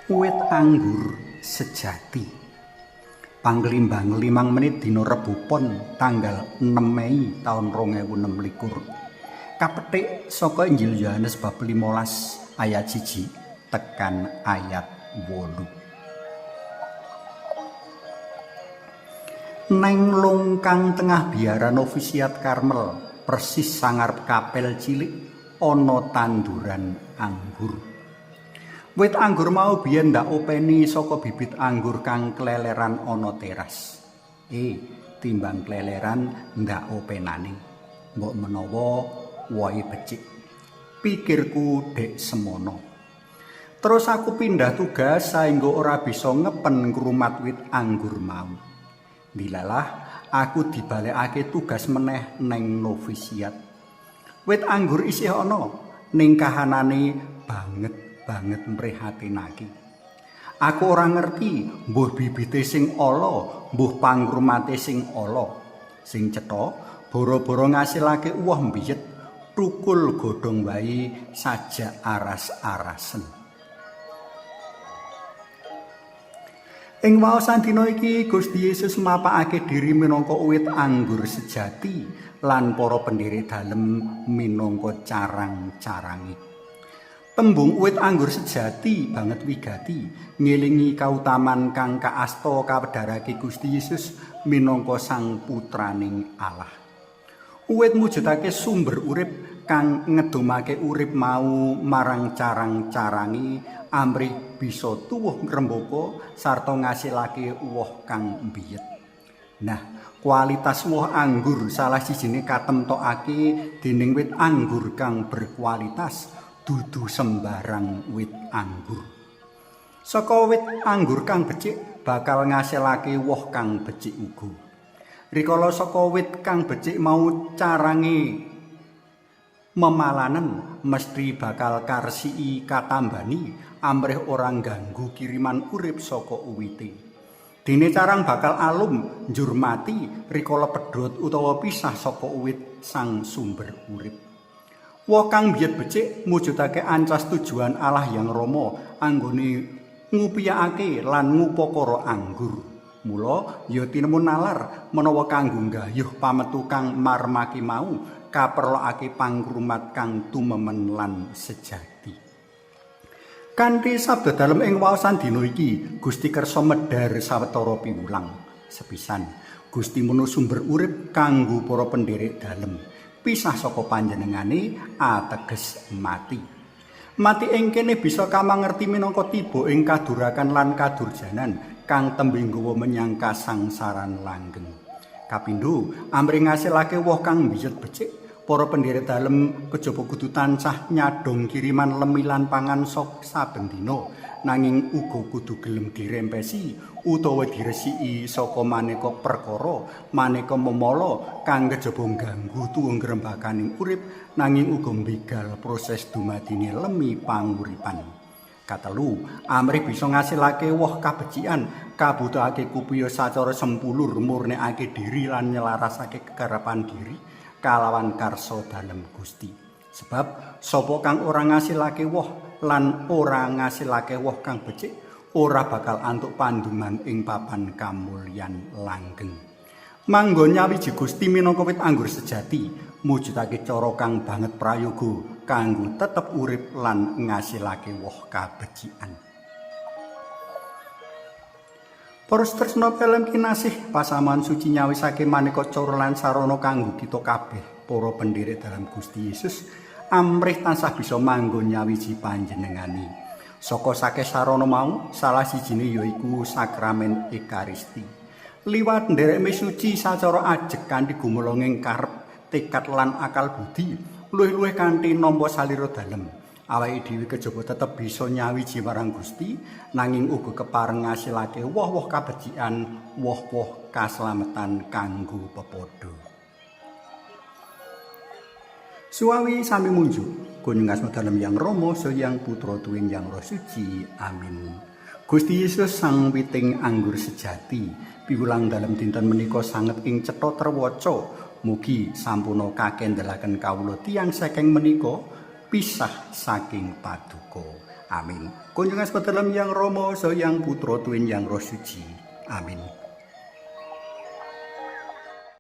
Wit anggur sejati. Panglimbang 5 menit dina Rebo Pon tanggal 6 Mei taun 2026. Kapetik saka Injil Yohanes bab 15 ayat 1 tekan ayat 8. Neng longkang tengah biara novisiat Karmel, persis sangarep kapel cilik ana tanduran anggur. Wit anggur mau biyen ndak openi saka bibit anggur kang kleleran ana teras. Timbang kleleran ndak openane. Mbok menawa wohe becik. Pikirku dek semono. Terus aku pindah tugas saengga ora bisa ngepen ngrumat wit anggur mau. Dilalah aku dibalekake tugas meneh neng novisiat. Wit anggur isih ana ning kahanane banget mrihatinake. Aku ora ngerti mbuh bibite sing ala, mbuh pangrumate sing ala. Sing cetha, boro-boro ngasilake uwoh mbiyet, tukul godhong wae sajak aras-arasen. Ing waosan dina iki Gusti Yesus mapakake diri minangka wit anggur sejati lan para pendherek dalem minangka carang-carange. Tembung wit anggur sejati banget wigati ngelingi kautaman kang kaasta kawedharake Gusti Yesus minangka Sang Putraning Allah. Wit mujudake sumber urip kang ngedumake urip mau marang carang-carangi amrih bisa tuwuh ngrembaka sarta ngasilake woh kang mbiyet. Nah, kualitas woh anggur salah sijine katemtokake dening wit anggur kang berkualitas, dudu sembarang wit anggur. Saka wit anggur kang becik bakal ngasilake woh kang becik uga. Rikala saka wit kang becik mau carange memalanen mesti bakal karesiki katambani amrih ora ngganggu kiriman urip saka uwite. Dene carang bakal alum njur mati rikala pedhot utawa pisah saka uwit sang sumber urip. Woh kang biyet becik mujudake ancas tujuan Allah Yang Rama anggone ngupiyakake lan ngupakara anggur. Mula ya tinemu nalar menawa kanggo nggayuh pametu kang marmaki mau kaperlokake pangrumat kang tumemen lan sejati. Kanthi sabda dalem ing waosan dina iki, Gusti kersa medhar sawetara piwulang. Sepisan, Gusti munu sumber urip kanggo para pendherek dalem. Pisah saka panjenengane ateges mati. Mati ing kene bisa kamangerti minangka tiba ing kadurakan lan kadurjanan kang tembe nggawa menyang kasangsaran langgeng. Kapindho, amrih ngasilake woh kang mbiyet becik, para pendherek dalem kejaba kudu tansah nyadhong kiriman lemi lan pangan sok saben dina, nanging uga kudu gelem dirempesi utawa diresiki saka maneka perkara, maneka memala kang kejaba ngganggu tuwuh ngrembakaning urip, nanging uga mbegal proses dumadine lemi panguripan. Katelu, amrih bisa ngasilake woh kabecikan, kabutuhake kupiya sacara sempulur murnekake diri lan nyelarasake kekarepan diri kalawan karsa dalem Gusti. Sebab sapa kang ora ngasilake woh lan ora ngasilake woh kang becik, ora bakal antuk panduman ing papan kamulyan langgeng. Manggon nyawiji Gusti minangka wit anggur sejati, mujudake cara kang banget prayoga kanggo tetep urip lan ngasilake woh kabecikan. Para tresna pelem kinasih, pasamuan suci nyawisake maneka cara lan sarana kanggo kita kabeh para pendherek dalam Gusti Yesus amrih tansah bisa manggon nyawiji panjenengane. Saka sakeh sarana mau, salah sijine yaiku sakramen Ekaristi. Liwat nderek misa suci sacara ajeg kanthi gumolonging karep, tekad lan akal budi, luwih-luwih kanthi nampa salira dalem. Awake dhewe kejaba tetep bisa nyawiji marang Gusti, nanging uga kepareng ngasilake woh-woh kabecikan, woh-woh kaslametan kanggo pepadha. Suwawi sami munjuk, kunjung asma dalem Yang Rama, Yang Putra tuwin Yang Roh Suci. Amin. Gusti Yesus sang witing anggur sejati, piwulang dalem dinten menika sanget ing cetha terwaca. Mugi sampuna kakendelaken kawula tiyang saking menika pisah saking paduka. Amin. Kunjungan dalem Yang Rama, Sang Yang Putra, Tuwin Yang Roh Suci. Amin.